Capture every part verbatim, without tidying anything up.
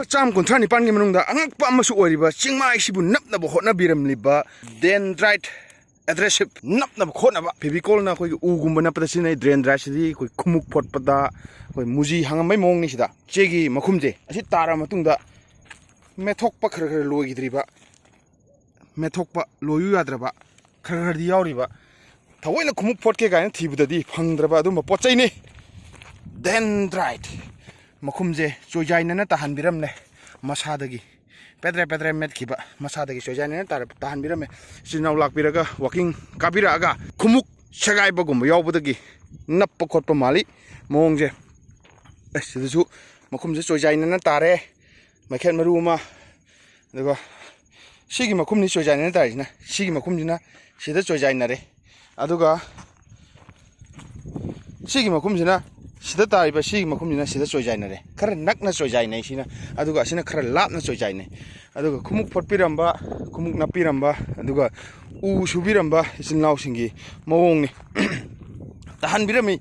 ꯆꯥꯝ ꯀꯨꯟꯊ꯭ꯔꯥ ꯅꯤꯄꯥꯟꯒꯤ ꯃꯅꯨꯡꯗ ꯑꯉꯛꯄ ꯑꯃꯁꯨ ꯑꯣꯏꯔꯤꯕ ꯆꯤꯡꯃꯥꯏꯁꯤꯕꯨ ꯅꯞꯅꯕ ꯍꯣꯠꯅꯕꯤꯔꯝꯂꯤꯕ Dendrite Adhesive ꯅꯞꯅꯕ ꯈꯣꯠꯅꯕ꯫ Fevicol ꯅ ꯑꯩꯈꯣꯏꯒꯤ ꯎꯒꯨꯝꯕ ꯅꯞꯄꯗ ꯁꯤꯖꯤꯟꯅꯩ꯫ Dendrite ꯁꯤꯗꯤ ꯑꯩꯈꯣꯏ ꯈꯨꯃꯨꯛ ꯐꯣꯠꯄꯗ ꯑꯩꯈꯣꯏ ꯃꯨꯖꯤ ꯍꯥꯡꯉꯝꯕꯩ ꯃꯑꯣꯡꯅꯤ꯫ ꯁꯤꯗ ꯆꯦꯒꯤ ꯃꯈꯨꯝꯁꯦ ꯑꯁꯤ ꯇꯥꯔꯕ ꯃꯇꯨꯡꯗ ꯃꯦꯠꯊꯣꯛꯄ ꯈꯔ ꯈꯔ ꯂꯣꯏꯈꯤꯗ꯭ꯔꯤꯕ, ꯃꯦꯠꯊꯣꯛꯄ ꯂꯣꯏꯌꯨ ꯌꯥꯗ꯭ꯔꯕ ꯈꯔ ꯈꯔꯗꯤ ꯌꯥꯎꯔꯤꯕ, ꯊꯑꯣꯏꯅ ꯈꯨꯃꯨꯛ ꯐꯣꯠꯀꯦ ꯀꯥꯏꯅ ꯊꯤꯕꯗꯗꯤ ꯐꯪꯗ꯭ꯔꯕ ꯑꯗꯨꯝꯕ ꯄꯣꯠ ꯆꯩꯅꯤ꯫ Dendrite ꯃꯈꯨꯝꯁꯦ ꯆꯣꯏꯖꯥꯏꯅꯅ ꯇꯥꯍꯟꯕꯤꯔꯝꯂꯦ꯫ ꯃꯁꯥꯗꯒꯤ ꯄꯦꯗ꯭ꯔꯦ ꯄꯦꯗ꯭ꯔꯦ ꯃꯦꯠꯈꯤꯕ, ꯃꯁꯥꯗꯒꯤ ꯆꯣꯏꯖꯥꯏꯅꯅ ꯇꯥꯔ-, ꯇꯥꯍꯟꯕꯤꯔꯝꯃꯦ꯫ ꯏꯆꯤꯜ ꯏꯅꯥꯎ ꯂꯥꯛꯄꯤꯔꯒ walking ꯀꯥꯕꯤꯔꯛꯑꯒ ꯈꯨꯃꯨꯛ ꯁꯦꯒꯥꯏꯕꯒꯨꯝꯕ ꯌꯥꯎꯕꯗꯒꯤ ꯅꯞꯄ ꯈꯣꯠꯄ ꯃꯥꯜꯂꯤ ꯃꯑꯣꯡꯁꯦ꯫ ꯑꯁ, ꯁꯤꯗꯁꯨ ꯃꯈꯨꯝꯁꯦ ꯆꯣꯏꯖꯥꯏꯅꯅ ꯇꯥꯔꯦ꯫ ꯃꯩꯈꯦꯠ ꯃꯔꯨ ꯑꯃ, ꯑꯗꯨꯒ ꯁꯤꯒꯤ ꯃꯈꯨꯝꯅꯤ ꯆꯣꯏꯖꯥꯏꯅꯅ ꯇꯥꯔꯤꯁꯤꯅ꯫ ꯁꯤꯒꯤ ꯃꯈꯨꯝꯁꯤꯅ ꯁꯤꯗ ꯆꯣꯏꯖꯥꯏꯅꯔꯦ꯫ ꯑꯗꯨꯒ ꯁꯤꯒꯤ ꯃꯈꯨꯝꯁꯤꯅ ꯁꯤꯗ ꯇꯥꯔꯤꯕ, ꯁꯤꯒꯤ ꯃꯈꯨꯝꯁꯤꯅ ꯁꯤꯗ ꯆꯣꯏꯖꯥꯏꯅꯔꯦ꯫ ꯈꯔ ꯅꯛꯅ ꯆꯣꯏꯖꯥꯏꯅꯩ ꯁꯤꯅ꯫ ꯑꯗꯨꯒ ꯑꯁꯤꯅ ꯈꯔ ꯂꯥꯞꯅ ꯆꯣꯏꯖꯥꯏꯅꯩ꯫ ꯑꯗꯨꯒ ꯈꯨꯃꯨꯛ ꯐꯣꯠꯄꯤꯔꯝꯕ, ꯈꯨꯃꯨꯛ ꯅꯞꯄꯤꯔꯝꯕ, ꯑꯗꯨꯒ ꯎ ꯁꯨꯕꯤꯔꯝꯕ ꯏꯆꯤꯜ ꯏꯅꯥꯎꯁꯤꯡꯒꯤ ꯃꯑꯣꯡꯅꯤ꯫ ꯇꯥꯍꯟꯕꯤꯔꯝꯃꯤ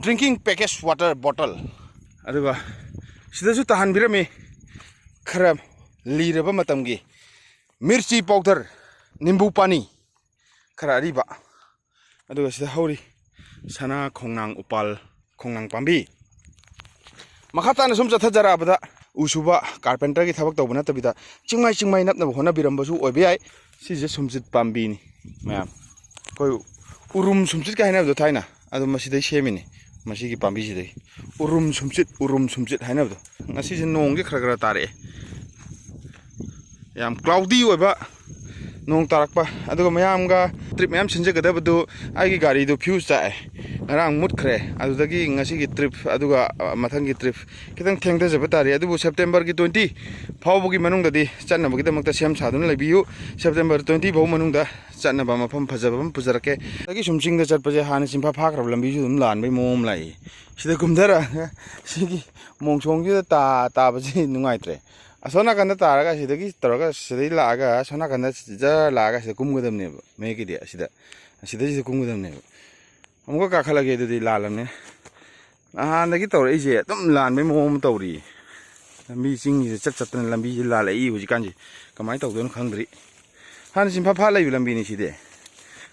drinking package water bottle꯫ ꯑꯗꯨꯒ ꯁꯤꯗꯁꯨ ꯇꯥꯍꯟꯕꯤꯔꯝꯃꯤ ꯈꯔ ꯂꯤꯔꯕ ꯃꯇꯝꯒꯤ ꯃꯤꯔꯆꯤ powder, ꯅꯤꯝꯕꯨ ꯄꯥꯅꯤ ꯈꯔ ꯑꯔꯤꯕ꯫ ꯑꯗꯨꯒ ꯁꯤꯗ ꯍꯧꯔꯤ ꯁꯅꯥ ꯈꯣꯡꯅꯥꯡ ꯎꯄꯥꯜ, ꯈꯣꯡꯅꯥꯡ ꯄꯥꯝꯕꯤ꯫ ꯃꯈꯥ ꯇꯥꯅ ꯁꯨꯝ ꯆꯠꯊꯖꯔꯛꯑꯕꯗ ꯎ ꯁꯨꯕ, carpenter ꯒꯤ ꯊꯕꯛ ꯇꯧꯕ ꯅꯠꯇꯕꯤꯗ ꯆꯤꯡꯃꯥꯏ ꯆꯤꯡꯃꯥꯏ ꯅꯞꯅꯕ ꯍꯣꯠꯅꯕꯤꯔꯝꯕꯁꯨ ꯑꯣꯏꯕ ꯌꯥꯏ꯫ ꯁꯤꯁꯦ ꯁꯨꯝꯆꯤꯠ ꯄꯥꯝꯕꯤꯅꯤ ꯃꯌꯥꯝ꯫ ꯑꯩꯈꯣꯏ ꯎꯔꯨꯝ ꯁꯨꯝꯆꯤꯠꯀ ꯍꯥꯏꯅꯕꯗꯣ ꯊꯥꯏꯅ, ꯑꯗꯨ ꯃꯁꯤꯗꯩ ꯁꯦꯝꯃꯤꯅꯤ, ꯃꯁꯤꯒꯤ ꯄꯥꯝꯕꯤꯁꯤꯗꯩ꯫ ꯎꯔꯨꯝ ꯁꯨꯝꯆꯤꯠ, ꯎꯔꯨꯝ ꯁꯨꯝꯆꯤꯠ ꯍꯥꯏꯅꯕꯗꯣ꯫ ꯉꯁꯤꯁꯦ ꯅꯣꯡꯁꯦ ꯈꯔ ꯈꯔ ꯇꯥꯔꯛꯑꯦ꯫ ꯌꯥꯝ cloudy ꯑꯣꯏꯕ, ꯅꯣꯡ ꯇꯥꯔꯛꯄ, ꯑꯗꯨꯒ ꯃꯌꯥꯝꯒ trip ꯃꯌꯥꯝ ꯁꯤꯟꯖꯒꯗꯕꯗꯨ ꯑꯩꯒꯤ ꯒꯥꯔꯤꯗꯨ fuse ꯆꯥꯛꯑꯦ, ꯉꯔꯥꯡ ꯃꯨꯠꯈ꯭ꯔꯦ꯫ ꯑꯗꯨꯗꯒꯤ ꯉꯁꯤꯒꯤ trip, ꯑꯗꯨꯒ, ꯑ, ꯃꯊꯪꯒꯤ trip ꯈꯤꯇꯪ ꯊꯦꯡꯊꯖꯕ ꯇꯥꯔꯦ꯫ ꯑꯗꯨꯕꯨ September ꯒꯤ twenty ꯐꯥꯎꯕꯒꯤ ꯃꯅꯨꯡꯗꯗꯤ ꯆꯠꯅꯕꯒꯤꯗꯃꯛꯇ ꯁꯦꯝ ꯁꯥꯗꯨꯅ ꯂꯩꯕꯤꯌꯨ꯫ September twenty ꯐꯥꯎ ꯃꯅꯨꯡꯗ ꯆꯠꯅꯕ ꯃꯐꯝ ꯐꯖꯕ ꯑꯃ ꯄꯨꯖꯔꯛꯀꯦ꯫ ꯑꯗꯒꯤ ꯁꯨꯝ ꯆꯤꯡꯗ ꯆꯠꯄꯁꯦ ꯍꯥꯟꯅ ꯆꯤꯟꯐꯥ ꯐꯥꯈ꯭ꯔꯕ ꯂꯝꯕꯤꯁꯨ ꯑꯗꯨꯝ ꯂꯥꯟꯕꯒꯤ ꯃꯑꯣꯡ ꯑꯃ ꯂꯥꯛꯏ꯫ ꯁꯤꯗ ꯀꯨꯝꯊꯔꯛꯑꯒ ꯁꯤꯒꯤ ꯃꯣꯡꯁꯣꯡꯁꯤꯗ ꯇꯥ-, ꯇꯥꯕꯁꯤ ꯅꯨꯡꯉꯥꯏꯇ꯭ꯔꯦ꯫ ꯑꯁꯣꯝ ꯅꯥꯀꯟꯗ ꯇꯥꯔꯒ, ꯁꯤꯗꯒꯤ ꯇꯧꯔꯒ, ꯁꯤꯗꯒꯤ ꯂꯥꯛꯑꯒ ꯑꯁꯣꯝ ꯅꯥꯀꯟꯗ ꯖꯔ ꯂꯥꯛꯑꯒ ꯁꯤꯗ ꯀꯨꯝꯒꯗꯕꯅꯦꯕ, ꯃꯌꯦꯛꯀꯤꯗꯤ ꯑꯁꯤꯗ, ꯑꯁꯤꯗꯩꯁꯤꯗ ꯀꯨꯝꯒꯗꯕꯅꯦꯕ꯫ ꯑꯃꯨꯛꯀ ꯀꯥꯈꯠꯂꯒꯦ ꯑꯗꯨꯗꯤ, ꯂꯥꯜꯂꯝꯅꯦ꯫ ꯅꯍꯥꯟꯗꯒꯤ ꯇꯧꯔꯛꯏꯁꯦ ꯑꯗꯨꯝ ꯂꯥꯟꯕꯩ ꯃꯑꯣꯡ ꯑꯃ ꯇꯧꯔꯤ꯫ ꯂꯝꯕꯤ ꯆꯤꯡꯁꯤꯗ ꯆꯠ ꯆꯠꯇꯅ ꯂꯝꯕꯤꯁꯤ ꯂꯥꯜꯂꯛꯏ ꯍꯧꯖꯤꯛꯀꯥꯟꯁꯤ꯫ ꯀꯃꯥꯏꯅ ꯇꯧꯗꯣꯏꯅꯣ ꯈꯪꯗ꯭ꯔꯤ꯫ ꯍꯥꯟꯅ ꯆꯤꯟꯐꯥ ꯐꯥ ꯂꯩꯕ ꯂꯝꯕꯤꯅꯤ ꯁꯤꯗꯤ꯫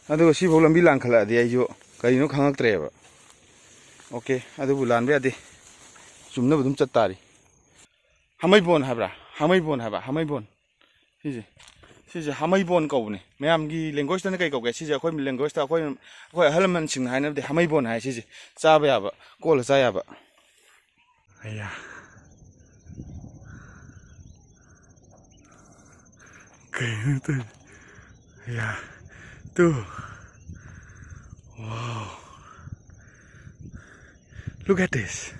ꯑꯗꯨꯒ ꯁꯤꯐꯥꯎ ꯂꯝꯕꯤ ꯂꯥꯟꯈꯠꯂꯛꯑꯗꯤ ꯑꯩꯁꯨ ꯀꯔꯤꯅꯣ ꯈꯪꯉꯛꯇ꯭ꯔꯦꯕ꯫ ꯑꯣꯀꯦ, ꯑꯗꯨꯕꯨ ꯂꯥꯟꯕ ꯌꯥꯗꯦ꯫ ꯆꯨꯝꯅꯕ ꯑꯗꯨꯝ ꯆꯠ ꯇꯥꯔꯤ꯫ ꯍꯥꯃꯩꯕꯣꯟ ꯍꯥꯏꯕ꯭ꯔꯥ? ꯍꯥꯃꯩꯕꯣꯟ ꯍꯥꯏꯕ, ꯍꯥꯃꯩꯕꯣꯟ꯫ ꯁꯤꯁꯦ, ꯁꯤꯁꯦ ꯍꯥꯃꯩꯕꯣꯟ ꯀꯧꯕꯅꯦ꯫ ꯃꯌꯥꯝꯒꯤ languageꯇꯅ ꯀꯩ ꯀꯧꯒꯦ? ꯁꯤꯁꯦ ꯑꯩꯈꯣꯏ languageꯇ, ꯑꯩꯈꯣꯏ, ꯑꯩꯈꯣꯏ ꯑꯍꯜ ꯂꯃꯟꯁꯤꯡꯅ ꯍꯥꯏꯅꯕꯗꯤ ꯍꯥꯃꯩꯕꯣꯟ ꯍꯥꯏ꯫ ꯁꯤꯁꯦ ꯆꯥꯕ ꯌꯥꯕ, ꯀꯣꯠꯂ ꯆꯥ ꯌꯥꯕ꯫ ꯑꯌꯥ꯫ ꯀꯩꯅꯣ ꯇꯧꯔꯤꯁꯦ? ꯑꯌꯥ꯫ Two. Wow. Look at this.